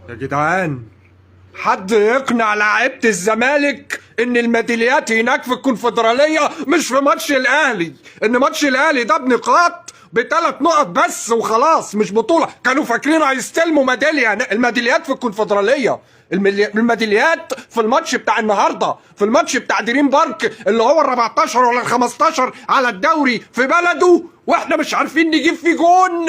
يا جدعان، حد يقنع لعيبة الزمالك ان الميداليات هناك في الكونفدرالية مش في ماتش الاهلي، ان ماتش الاهلي ده بنقاط ب3 نقط بس وخلاص، مش بطولة. كانوا فاكرين هيستلموا ميدالية. الميداليات في الكونفدرالية، الميداليات في الماتش بتاع النهارده، في الماتش بتاع دريم بارك اللي هو ال 14 ولا ال 15 على الدوري في بلده، واحنا مش عارفين نجيب فيه جون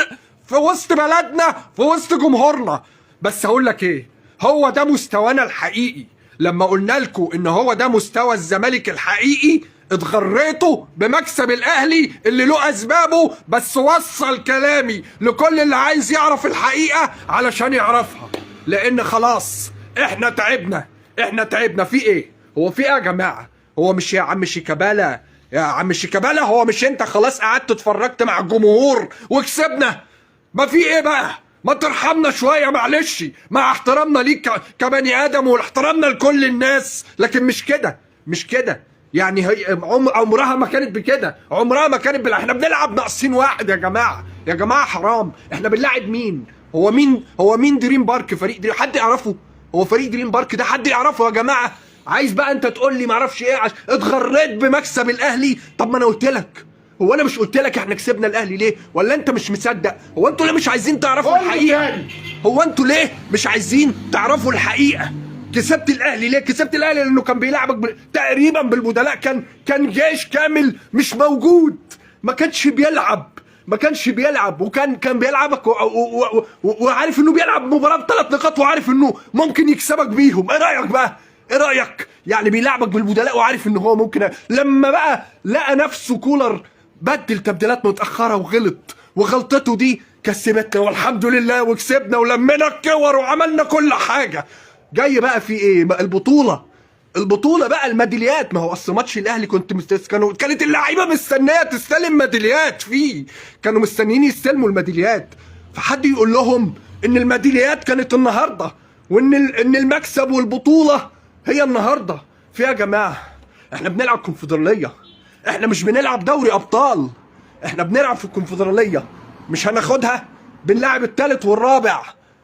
في وسط بلدنا، في وسط جمهورنا. بس هقول لك ايه، هو ده مستوانا الحقيقي. لما قلنا لكم ان هو ده مستوى الزمالك الحقيقي اتغريتوا بمكسب الاهلي اللي له اسبابه، بس وصل كلامي لكل اللي عايز يعرف الحقيقة علشان يعرفها، لان خلاص احنا تعبنا، احنا تعبنا. في ايه؟ هو في ايه يا جماعة؟ هو مش يا عم شيكابالا، يا عم شيكابالا، هو مش انت خلاص قعدت اتفرجت مع الجمهور وكسبنا؟ ما في ايه بقى؟ ما ترحمنا شوية، معلش، مع احترامنا ليك كبني ادم واحترامنا لكل الناس، لكن مش كده، مش كده. يعني هي عمرها ما كانت بكده، عمرها ما كانت احنا بنلعب ناقصين واحد يا جماعة، يا جماعة حرام. احنا بنلعب مين؟ هو مين؟ هو مين دريم بارك؟ فريق دريم حد يعرفه؟ هو فريق دريم بارك ده حد يعرفه يا جماعة؟ عايز بقى انت تقول لي معرفش ايه اتغريت بمكسب الاهلي. طب ما انا قلت لك، هو انا مش قلت لك احنا كسبنا الاهلي ليه؟ ولا انت مش مصدق؟ هو انتوا ليه مش عايزين تعرفوا قول لي الحقيقة؟ تاني. هو انتوا ليه مش عايزين تعرفوا الحقيقة؟ كسبت الاهلي ليه؟ كسبت الاهلي لانه كان بيلعبك تقريبا بالبدلاء، كان جيش كامل مش موجود، ما كانش بيلعب، ما كانش بيلعب، وكان بيلعبك وعارف انه بيلعب مباراة ب3 نقاط، وعارف انه ممكن يكسبك بيهم. ايه رايك بقى؟ ايه رايك؟ يعني بيلعبك بالبدلاء وعارف ان هو ممكن. لما بقى لقى نفسه كولر بدل تبديلات متاخرة وغلط، وغلطته دي كسبتنا والحمد لله، وكسبنا ولمينا الكور وعملنا كل حاجة. جاي بقى في ايه؟ بقى البطولة، البطولة بقى الميداليات. ما هو اصل ماتش الاهلي كنت كانت اللعيبة مستنيه تستلم ميداليات فيه، كانوا مستنيين يستلموا الميداليات. فحد يقول لهم ان الميداليات كانت النهارده، وان ان المكسب والبطوله هي النهارده. في يا جماعة، احنا بنلعب كونفدراليه، احنا مش بنلعب دوري ابطال، احنا بنلعب في الكونفدراليه، مش هناخدها، بنلعب الثالث والرابع.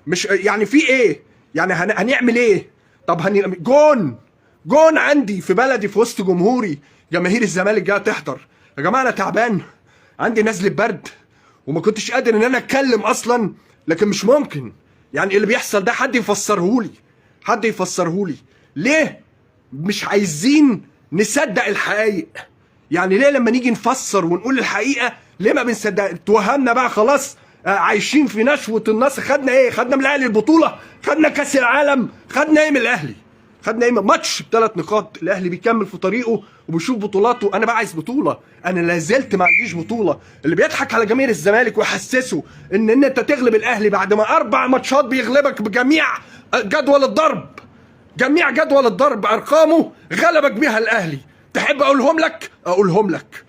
مش يعني في ايه؟ يعني هنعمل ايه؟ طب جون، جون عندي في بلدي في وسط جمهوري، جماهير الزمالك جاية تحضر. يا جماعة انا تعبان، عندي نزله برد، وما كنتش قادر ان انا اتكلم اصلا، لكن مش ممكن يعني اللي بيحصل ده. حد يفسرهولي، حد يفسرهولي ليه مش عايزين نصدق الحقائق؟ يعني ليه لما نيجي نفسر ونقول الحقيقة ليه ما بنصدق؟ توهمنا بقى خلاص، عايشين في نشوه النصر. خدنا ايه؟ خدنا من الاهلي البطولة، خدنا كاس العالم، خدنا ايه من الاهلي؟ خدنا ايه من ماتش ب3 نقاط؟ الاهلي بيكمل في طريقه وبيشوف بطولاته. انا بقى عايز بطوله، انا لازلت ما عنديش بطوله. اللي بيضحك على جماهير الزمالك ويحسسه ان انت تغلب الاهلي بعد ما 4 ماتشات بيغلبك بجميع جدول الضرب، جميع جدول الضرب ارقامه غلبك بيها الاهلي. تحب اقولهم لك؟ اقولهم لك: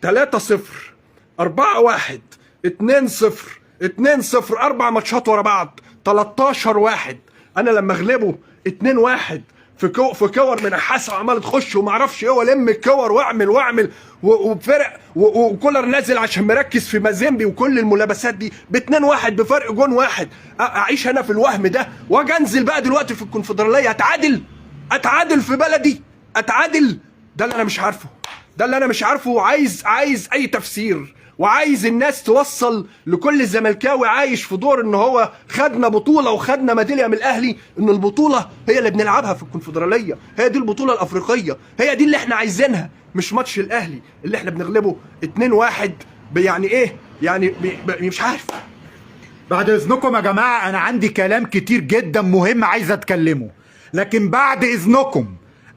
3-0، 4-1، 2-0، 2-0، 4 ماتشات ورا بعض 13-1. انا لما اغلبه 2-1 في كور من حاسه عمال تخش وما اعرفش ايه، والم الكور واعمل واعمل وفرق وكولر نازل عشان مركز في مازيمبي وكل الملابسات دي ب 2-1 بفرق جون واحد. اعيش انا في الوهم ده واجي انزل بقى دلوقتي في الكونفدراليه اتعادل، اتعادل في بلدي، اتعادل؟ ده اللي انا مش عارفه، ده اللي انا مش عارفه، وعايز اي تفسير، وعايز الناس توصل لكل زملكاوي عايش في دور ان هو خدنا بطوله وخدنا ميدالية من الاهلي، ان البطولة هي اللي بنلعبها في الكونفدراليه، هي دي البطولة الافريقية، هي دي اللي احنا عايزينها، مش ماتش الاهلي اللي احنا بنغلبه 2-1. يعني ايه؟ يعني مش عارف. بعد اذنكم يا جماعة، انا عندي كلام كتير جدا مهم عايز اتكلمه، لكن بعد اذنكم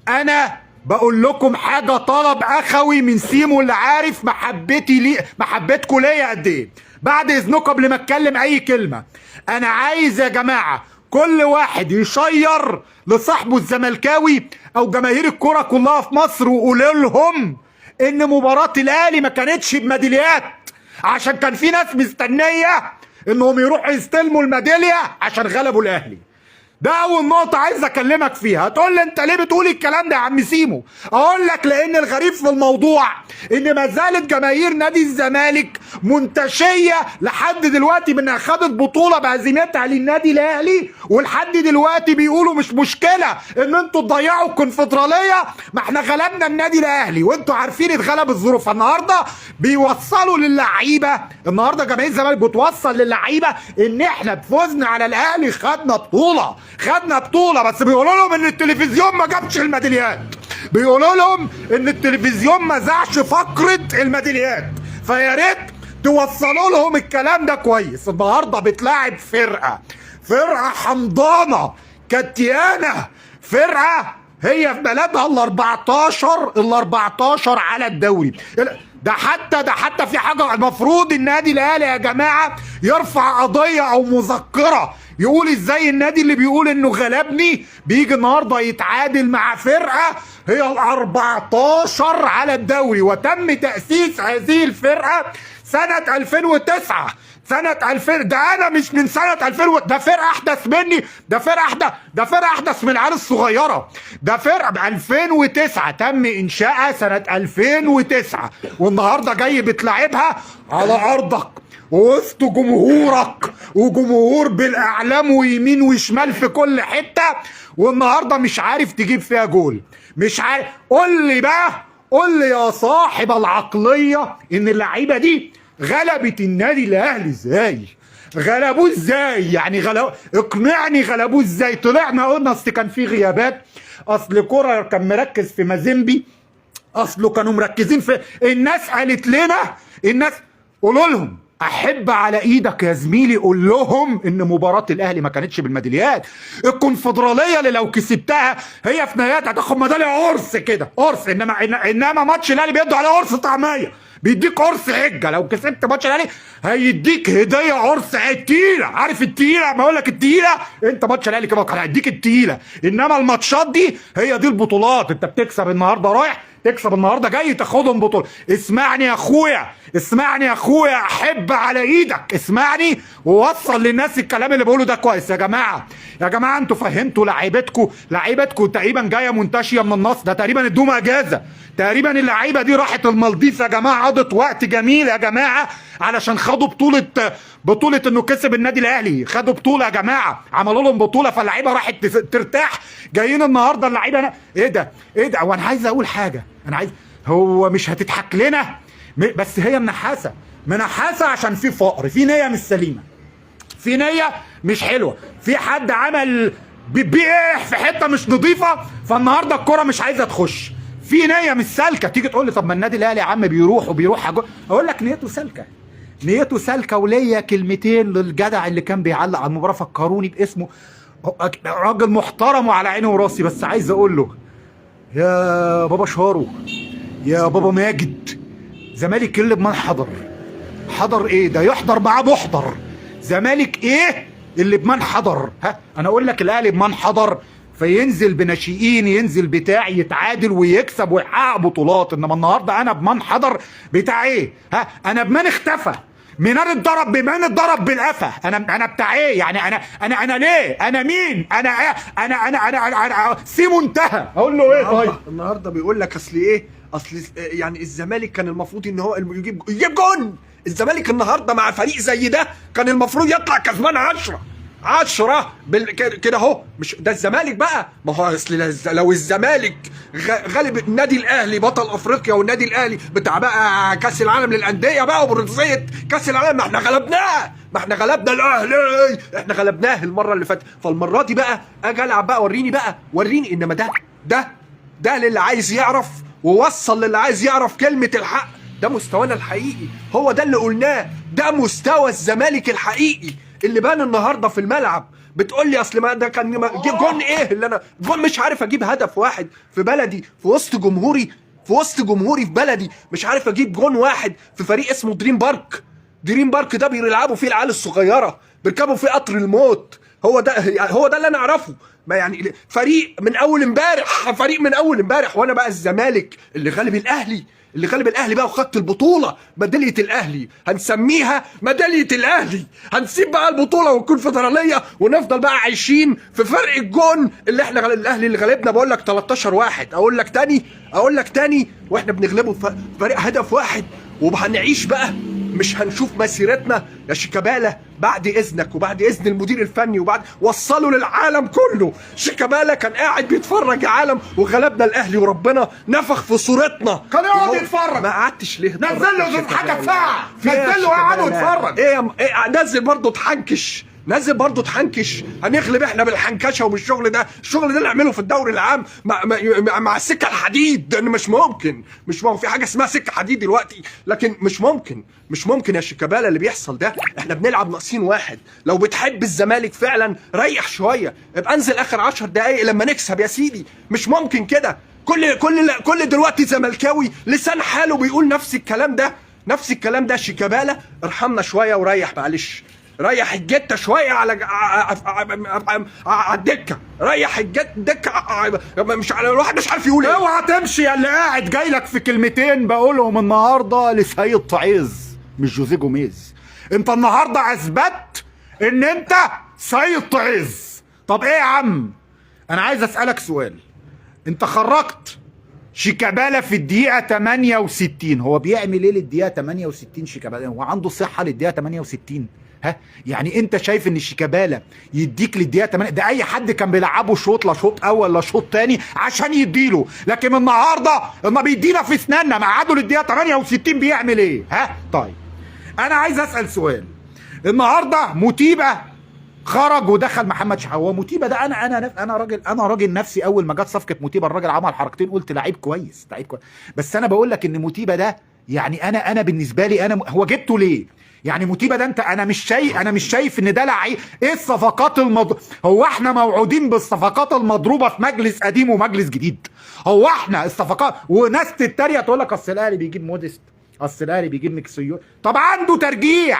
انا بقول لكم حاجة، طلب اخوي من سيمو اللي عارف محبتي لي محبتكم ليا قد ايه. بعد اذنكم قبل ما اتكلم اي كلمة، انا عايز يا جماعة كل واحد يشير لصاحبه الزملكاوي او جماهير الكرة كلها في مصر، وقولوا لهم ان مباراة الاهلي ما كانتش بميداليات، عشان كان في ناس مستنية انهم يروحوا يستلموا الميدالية عشان غلبوا الاهلي. ده اول نقطة عايز اكلمك فيها. هتقول لي انت ليه بتقول الكلام ده يا عم سيمو؟ اقول لك لان الغريب في الموضوع ان ما زالت جماهير نادي الزمالك منتشية لحد دلوقتي من خدت بطولة بهزيمتها للنادي الاهلي، ولحد دلوقتي بيقولوا مش مشكلة ان انتوا تضيعوا الكونفدرالية، ما احنا غلبنا النادي الاهلي وانتوا عارفين اتغلب الظروف. النهارده بيوصلوا للعيبة، النهارده جماهير الزمالك بتوصل للعيبة ان احنا بفوزنا على الاهلي خدنا بطولة، خدنا بطولة، بس بيقولوا لهم ان التلفزيون ما جابش الميداليات، بيقولوا لهم ان التلفزيون ما ذاعش فقرة الميداليات، فيا ريت توصلوا لهم الكلام ده كويس. النهارده بتلاعب فرقة حمضانة كتيانة، فرقة هي في بلدها ال 14 على الدوري. ده حتى في حاجة المفروض النادي الاهلي يا جماعة يرفع قضية او مذكرة، يقول ازاي النادي اللي بيقول انه غلبني بيجي النهارده يتعادل مع فرقة هي ال 14 على الدوري. وتم تأسيس هذه الفرقة سنة 2009، سنة 2000، ده أنا مش من سنة 2000، ده فرقة أحدث مني، ده فرقة أحدث، ده فرقة أحدث من العيال الصغيرة، ده فرقة 2009 تم إنشائها سنة 2009، والنهاردة جاي بتلعبها على أرضك ووسط جمهورك وجمهور بالأعلام ويمين وشمال في كل حتة، والنهاردة مش عارف تجيب فيها جول، مش عارف. قول لي بقى، قول لي يا صاحب العقلية إن اللعيبة دي غلبت النادي الاهلي ازاي؟ غلبوه ازاي؟ يعني اقنعني غلبوه ازاي؟ طلعنا قلنا اصل كان في غيابات، اصل كورة كان مركز في مازيمبي، اصله كانوا مركزين في الناس، قالت لنا الناس، قولوا لهم احب على ايدك يا زميلي، قول لهم ان مباراة الاهلي ما كانتش بالميداليات. الكونفدراليه اللي لو كسبتها هي في نهايتها هتاخد ميدالية قرص كده، قرص، انما ماتش الاهلي بيدوا عليه قرص طعميه، بيديك قرص عجة. لو كسبت ماتش الاهلي هيديك هديه قرص تقيلة، عارف التقيله؟ ما اقول لك التقيله، انت ماتش الاهلي كده هيديك التقيله. انما الماتشات دي هي دي البطولات، انت بتكسب النهارده رايح، تكسب النهارده جاي، تاخدهم بطوله. اسمعني يا اخويا، اسمعني يا اخويا، احب على ايدك، اسمعني ووصل للناس الكلام اللي بقوله ده كويس. يا جماعة، يا جماعة انتوا فهمتوا لعيبتكم، لعيبتكم تقريبا جاية منتشيه من النص، ده تقريبا ادوهم اجازه، تقريبا اللعيبة دي راحت المالديف يا جماعة، قضت وقت جميل يا جماعة علشان خدوا بطوله انه كسب النادي الاهلي، خدوا بطوله يا جماعة، عملوا لهم بطوله، فاللعيبه راحت ترتاح. جايين النهارده اللعيبة ايه ده؟ ايه ده؟ وانا عايز اقول حاجة، انا عايز، هو مش هتضحك لنا، بس هي منحاسه، منحاسه عشان في فقر، في نيه مش سليمة، في نيه مش حلوة، في حد عمل بيبيح في حتة مش نظيفة، فالنهارده الكره مش عايزه تخش، في نيه مش سالكة. تيجي تقول لي طب ما النادي الاهلي يا عم بيروح وبيروح، اقول لك نيته سالكة، نيته سالكة. وليا كلمتين للجدع اللي كان بيعلق على المباراة، فكروني باسمه، راجل محترم وعلى عيني وراسي، بس عايز اقول له يا بابا شارو، يا بابا ماجد، زمالك اللي بمن حضر، حضر ايه ده؟ يحضر معاه محضر. زمالك ايه اللي بمن حضر؟ ها، انا اقول لك الاهلي بمن حضر، فينزل بناشئين، ينزل بتاع يتعادل ويكسب ويحقق بطولات. انما النهارده انا بمن حضر بتاع ايه؟ ها، انا بمن اختفى، منان اتضرب، بمن اتضرب بالقفا، انا بتاع ايه يعني؟ انا انا انا ليه؟ انا مين؟ انا ايه؟ انا انا انا انا, أنا سيمو انتهى. اقول له ايه؟ طيب النهارده بيقول لك اصل ايه؟ اصل يعني الزمالك كان المفروض ان هو يجيب جون. الزمالك النهارده مع فريق زي ده كان المفروض يطلع كسبان 10 كده اهو. مش ده الزمالك بقى؟ ما هو اصل لو الزمالك غلب النادي الاهلي بطل افريقيا، والنادي الاهلي بتاع بقى كاس العالم للاندية بقى وبرونزيه كاس العالم، ما احنا غلبناه، ما احنا غلبنا الاهلي، احنا غلبناه المرة اللي فاتت، فالمره دي بقى اجي العب بقى، وريني بقى، وريني. انما ده للي عايز يعرف، ووصل للي عايز يعرف كلمة الحق. ده مستوانا الحقيقي، هو ده اللي قلناه، ده مستوى الزمالك الحقيقي اللي بان النهارده في الملعب. بتقول لي اصل ما ده كان جون ايه اللي انا جون مش عارف اجيب هدف واحد في بلدي، في وسط جمهوري، في وسط جمهوري في بلدي، مش عارف اجيب جون واحد في فريق اسمه دريم بارك. دريم بارك ده بيلعبوا فيه العيال الصغيرة، بيركبوا فيه قطر الموت. هو ده اللي انا اعرفه. ما يعني فريق من اول امبارح، فريق من اول امبارح. وانا بقى الزمالك اللي غالب الاهلي، اللي غلب الاهلي بقى وخدت البطولة، ميدالية الاهلي هنسميها ميدالية الاهلي. هنسيب بقى البطولة والكونفدراليه ونفضل بقى عايشين في فرق الجون اللي احنا الاهلي اللي غلبنا، بقول لك 13-1. اقول لك تاني، اقول لك تاني، واحنا بنغلبه فرق هدف واحد، وهنعيش بقى مش هنشوف مسيرتنا يا شيكابالا. بعد اذنك وبعد اذن المدير الفني وبعد وصلوا للعالم كله، شيكابالا كان قاعد بيتفرج يا عالم وغلبنا الاهلي وربنا نفخ في صورتنا. كان يقعد يتفرج. ما قعدتش ليه؟ نزل له ازازة حاجة ساقعه، في إيه يا نزل له وقعده شيكابالا؟ يتفرج. ايه يا إيه؟ نزل برضه تحنكش، نزل برضه تحنكش. هنغلب احنا بالحنكشه وبالشغل ده، الشغل ده نعمله في الدوري العام مع السكة الحديد، لان مش ممكن، مش ممكن في حاجة اسمها سكة حديد دلوقتي، لكن مش ممكن، مش ممكن يا شيكابالا اللي بيحصل ده. احنا بنلعب ناقصين واحد. لو بتحب الزمالك فعلا ريح شوية، ابقى انزل اخر 10 دقائق لما نكسب يا سيدي. مش ممكن كده. كل دلوقتي زملكاوي لسان حاله بيقول نفس الكلام ده، نفس الكلام ده. شيكابالا ارحمنا شوية وريح، معلش ريح الجته شوية على على الدكة، ريح الدكة، مش على الواحد مش عارف يقول ايه. اوعى تمشي يا اللي قاعد، جاي لك في كلمتين بقولهم النهارده لسيد طعيز مش جوزيه جوميز. انت النهارده اثبت ان انت سيد طعيز. طب ايه يا عم، انا عايز اسالك سؤال. انت خرجت شيكابالا في الدقيقة 68، هو بيعمل ايه للدقيقة 68 شيكابالا؟ هو عنده صحة للدقيقة 68؟ ها؟ يعني انت شايف ان شيكابالا يديك للدقيقة 8؟ ده اي حد كان بيلعبه شوط، لا شوط اول لا شوط تاني عشان يديله، لكن النهارده ما بيدينا في اسناننا، مقعده للدقيقة 68 بيعمل ايه؟ ها؟ طيب انا عايز اسال سؤال. النهارده موتيبا خرج ودخل محمد شحاته. هو موتيبا ده انا انا انا راجل، انا راجل نفسي، اول ما جت صفقة موتيبا الراجل عمل حركتين قلت لعيب كويس، لعيب كويس. بس انا بقول لك ان موتيبا ده يعني انا بالنسبة لي انا هو جبته ليه؟ يعني موتيبا ده انت انا مش شايف، انا مش شايف ان ده لعيب. ايه الصفقات هو احنا موعودين بالصفقات المضروبه في مجلس قديم ومجلس جديد؟ هو احنا الصفقات وناس تتريق تقول لك اصل الاهلي بيجيب موديست، اصل الاهلي بيجيب ميكسيو. طب عنده ترجيع،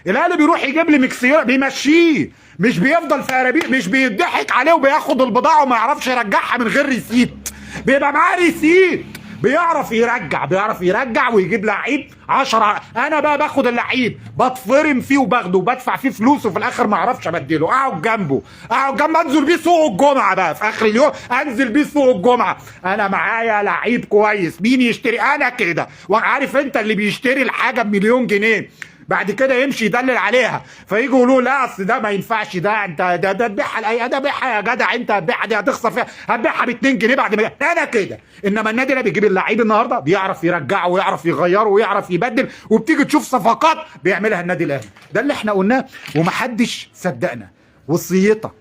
الاهلي بيروح يجيب لي ميكسيو بيمشيه، مش بيفضل في قرابيق، مش بيضحك عليه وبياخد البضاعة وما يعرفش يرجعها من غير receipt، بيبقى معاه receipt، بيعرف يرجع، بيعرف يرجع ويجيب لعيب 10. انا بقى باخد اللعيب بتفرم فيه وباخده وبدفع فيه فلوس وفي الاخر ما اعرفش ابدله، اقعد جنبه، اقعد جنبه، انزل بيه سوق الجمعة بقى في اخر اليوم، انزل بيه سوق الجمعة، انا معايا لعيب كويس، مين يشتري؟ انا كده. وعارف انت اللي بيشتري الحاجة بمليون جنيه بعد كده يمشي يدلل عليها، فيجوا يقولوا لا اصل ده ما ينفعش، ده انت ده تبيعها لاي، ده بيعها يا جدع، انت هتبيعها دي هتخسر فيها، هتبيعها ب 2 جنيه بعد ما انا كده. انما النادي ده بيجيب اللعيب النهارده بيعرف يرجعه ويعرف يغيره ويعرف يبدل، وبتيجي تشوف صفقات بيعملها النادي الاهلي. ده اللي احنا قلناه ومحدش صدقنا. وصيتك،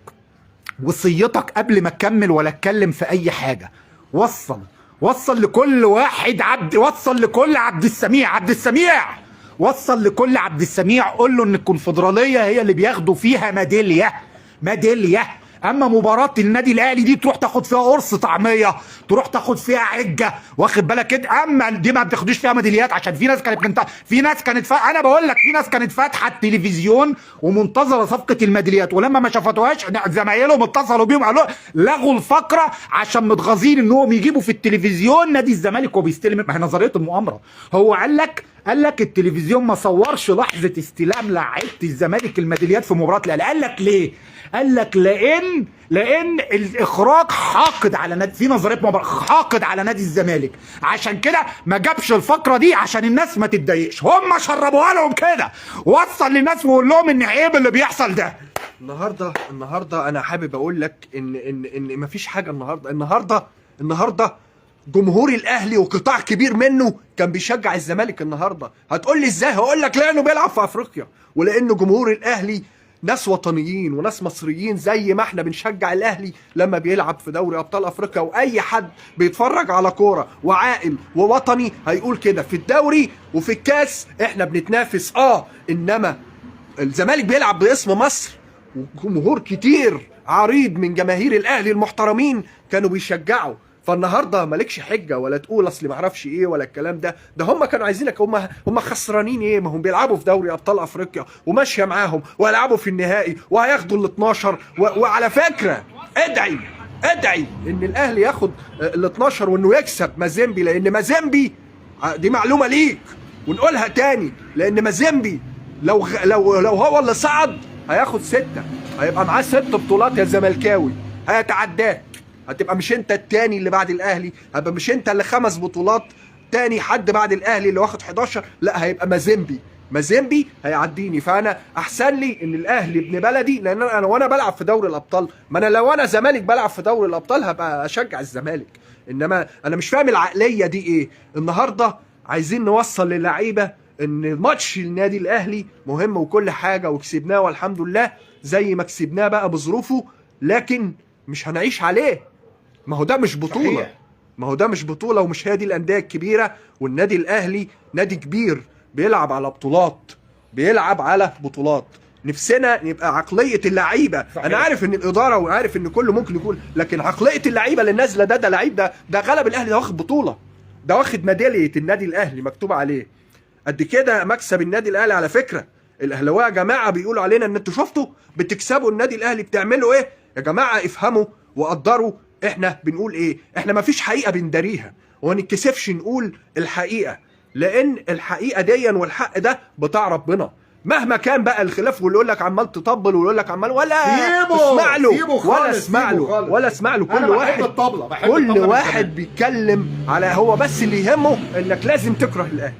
وصيتك قبل ما تكمل ولا اتكلم في اي حاجة، وصل، وصل لكل واحد عبد، وصل لكل عبد السميع، عبد السميع وصل لكل عبد السميع، قول له ان الكونفدراليه هي اللي بياخدوا فيها ميدالية، ميدالية. اما مباراة النادي الاهلي دي تروح تاخد فيها قرص طعميه، تروح تاخد فيها عجة، واخد بالك كده؟ اما دي ما بتاخدوش فيها ميداليات، عشان في ناس كانت في ناس كانت انا بقول لك في ناس كانت فاتحة التلفزيون ومنتظره صفقة الميداليات، ولما ما شافتوهاش زمايلهم اتصلوا بيهم قالوا لغوا الفقرة عشان متغاظين انهم يجيبوا في التلفزيون نادي الزمالك وبيستلم. ما هي نظرية المؤامرة. هو قال لك، قال لك التلفزيون ما صورش لحظة استلام لعيبة الزمالك الميداليات في مباراة الاهلي. قال لك ليه؟ قال لك لان الاخراج حاقد على نادي، في نظرية مؤامرة، حاقد على نادي الزمالك، عشان كده ما جابش الفقرة دي عشان الناس ما تتضايقش. هم شربوها لهم كده. وصل للناس وقول لهم ان عيب اللي بيحصل ده. النهارده انا حابب اقول لك ان ان ان مفيش حاجة النهارده، النهارده جمهور الاهلي وقطاع كبير منه كان بيشجع الزمالك النهارده. هتقول لي ازاي؟ هقول لك لانه بيلعب في افريقيا، ولانه جمهور الاهلي ناس وطنيين وناس مصريين زي ما احنا بنشجع الاهلي لما بيلعب في دوري ابطال افريقيا، واي حد بيتفرج على كورة وعاقل ووطني هيقول كده. في الدوري وفي الكاس احنا بنتنافس، انما الزمالك بيلعب باسم مصر، وجمهور كتير عريض من جماهير الاهلي المحترمين كانوا بيشجعوا. فالنهارده مالكش حجه ولا تقول اصل ما اعرفش ايه ولا الكلام ده، ده هم كانوا عايزينك، هم خسرانين ايه؟ ما هم بيلعبوا في دوري ابطال افريقيا وماشية معاهم، وهيلعبوا في النهائي وهياخدوا ال 12. وعلى فكرة ادعي، ادعي ان الاهلي ياخد ال 12 وانه يكسب مازيمبي، لان مازيمبي دي معلومة ليك ونقولها تاني، لان مازيمبي لو لو لو هو اللي صعد هياخد 6، هيبقى معاه 6 بطولات يا زملكاوي، هيتعداك. هتبقى مش انت التاني اللي بعد الاهلي، هيبقى مش انت اللي 5 بطولات تاني حد بعد الاهلي اللي واخد 11، لا هيبقى مازيمبي. مازيمبي هيعديني. فانا احسن لي ان الاهلي ابن بلدي، لان انا وانا بلعب في دوري الابطال، ما انا لو انا زمالك بلعب في دوري الابطال هبقى اشجع الزمالك. انما انا مش فاهم العقلية دي ايه. النهارده عايزين نوصل للعيبة ان ماتش النادي الاهلي مهم وكل حاجة، وكسبناه والحمد لله زي ما كسبناه بقى بظروفه، لكن مش هنعيش عليه. ما هو ده مش بطوله. صحيح. ما هو ده مش بطوله، ومش هي دي الاندية الكبيرة. والنادي الاهلي نادي كبير بيلعب على بطولات، بيلعب على بطولات. نفسنا نبقى عقلية اللعيبة. صحيح. انا عارف ان الادارة وعارف ان كله ممكن يكون، لكن عقلية اللعيبة اللي نازله، ده لعيب، ده غلب الاهلي، ده واخد بطوله، ده واخد ميدالية النادي الاهلي مكتوب عليه قد كده مكسب النادي الاهلي. على فكرة الاهلاوية يا جماعة بيقولوا علينا ان انتوا شفتوا بتكسبوا النادي الاهلي، بتعملوا ايه يا جماعة؟ افهموا وقدروا احنا بنقول ايه. احنا ما فيش حقيقة بنداريها، وما نتكسفش نقول الحقيقة، لان الحقيقة ديا والحق ده بتاع ربنا مهما كان بقى الخلاف. واللي يقول لك عمال تطبل، واللي يقول لك عمال، ولا اسمع له، ولا اسمع له، ولا اسمع له. كل واحد، الطبلة. كل واحد بيتكلم على هو بس اللي يهمه انك لازم تكره الاهلي،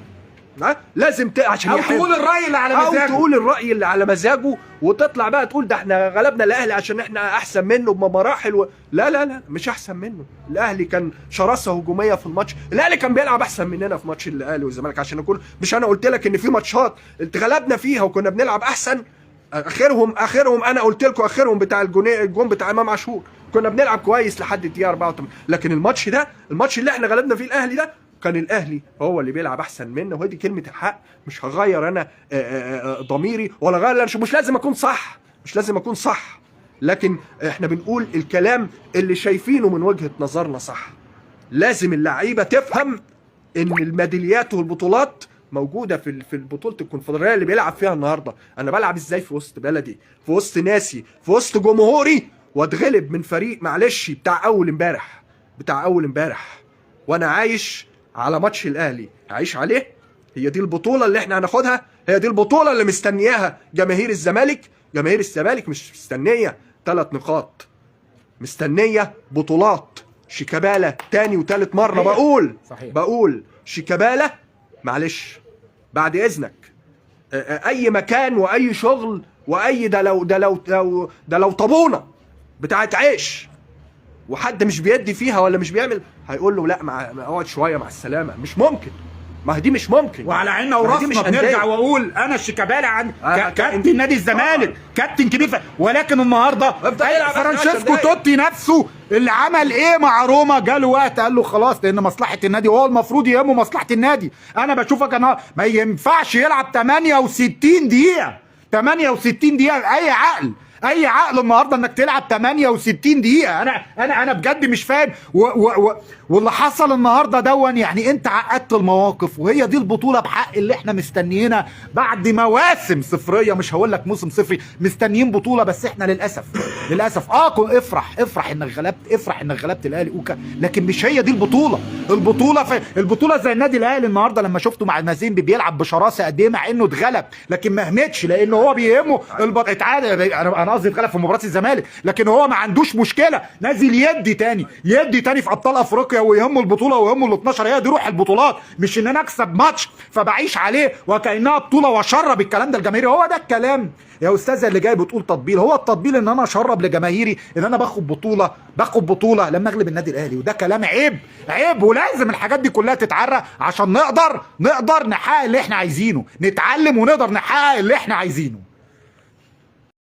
ها؟ لازم عشان او يحب. تقول الراي اللي على او مزاجه، تقول الراي اللي على مزاجه، وتطلع بقى تقول ده احنا غلبنا الاهلي عشان احنا احسن منه بمراحل لا لا لا، مش احسن منه. الاهلي كان شراسة هجومية في الماتش، الاهلي كان بيلعب احسن مننا في ماتش الاهلي والزمالك. عشان نكون، مش انا قلت لك ان في ماتشات اتغلبنا فيها وكنا بنلعب احسن؟ اخرهم انا قلت لكم اخرهم بتاع الجون بتاع امام عاشور، كنا بنلعب كويس لحد الدقيقة 84. لكن الماتش ده، الماتش اللي احنا غلبنا فيه الاهلي ده، كان الاهلي هو اللي بيلعب احسن منا. وهدي كلمة الحق، مش هغير انا ضميري ولا غير، مش لازم اكون صح، مش لازم اكون صح، لكن احنا بنقول الكلام اللي شايفينه من وجهه نظرنا صح. لازم اللعيبة تفهم ان الميداليات والبطولات موجودة في بطوله الكونفدراليه اللي بيلعب فيها النهارده. انا بلعب ازاي في وسط بلدي، في وسط ناسي، في وسط جمهوري، واتغلب من فريق معلش بتاع اول امبارح، بتاع اول امبارح، وانا عايش على ماتش الاهلي، عايش عليه. هي دي البطولة اللي احنا هناخدها، هي دي البطولة اللي مستنياها جماهير الزمالك. جماهير الزمالك مش مستنيه 3 نقاط، مستنيه بطولات. شيكابالا تاني وتالت مرة. صحيح. بقول صحيح. بقول شيكابالا معلش بعد اذنك، اي مكان واي شغل واي ده لو ده لو لو ده لو طابونه بتاعت عيش وحد مش بيدي فيها ولا مش بيعمل، هيقول له لا اقعد شوية مع السلامة. مش ممكن، ما هي دي مش ممكن. وعلى عيننا ما هي دي وراسنا. مش أندية. بنرجع واقول انا الشيكابالا عن كابتن نادي الزمالك، طبعاً. كابتن كبير، ولكن النهارده افضل يلعب آخر 10 فرانشيسكو دقايق. توتي نفسه اللي عمل ايه مع روما، جاله وقت قال له خلاص، لان مصلحة النادي، هو المفروض يهمه مصلحة النادي. انا بشوفك انا ما ينفعش يلعب 68 دقيقة، 68 دقيقة. اي عقل، اي عقل النهارده انك تلعب 68 دقيقة؟ انا بجد مش فاهم. و و و واللي حصل النهارده دون، يعني انت عقدت المواقف، وهي دي البطولة بحق اللي احنا مستنيينها بعد مواسم صفريه، مش هقول لك موسم صفري، مستنيين بطوله. بس احنا للاسف، للاسف افرح، افرح انك غلبت، افرح انك غلبت الاهلي اوكا، لكن مش هي دي البطولة. البطولة في البطولة زي النادي الاهلي النهارده لما شفته مع مازيمبي بيلعب بشراسة قد ايه، مع انه اتغلب، لكن ما همتش، لانه هو بيهمه اتعادل. انا قصدي اتغلب في مباراة الزمالك، لكن هو ما عندوش مشكلة، نازل يدي تاني، يدي تاني في ابطال افريقيا، ويهمه البطولة ويهمه ال 12. هي دي روح البطولات، مش ان انا اكسب ماتش فبعيش عليه وكانها بطوله واشرب الكلام ده لجماهيري. هو ده الكلام يا استاذه اللي جاي بتقول تطبيل. هو التطبيل ان انا اشرب لجماهيري ان انا باخد بطوله، باخد بطوله لما اغلب النادي الاهلي، وده كلام عيب، عيب، ولازم الحاجات دي كلها تتعرى عشان نقدر نحقق اللي احنا عايزينه، نتعلم ونقدر نحقق اللي احنا عايزينه.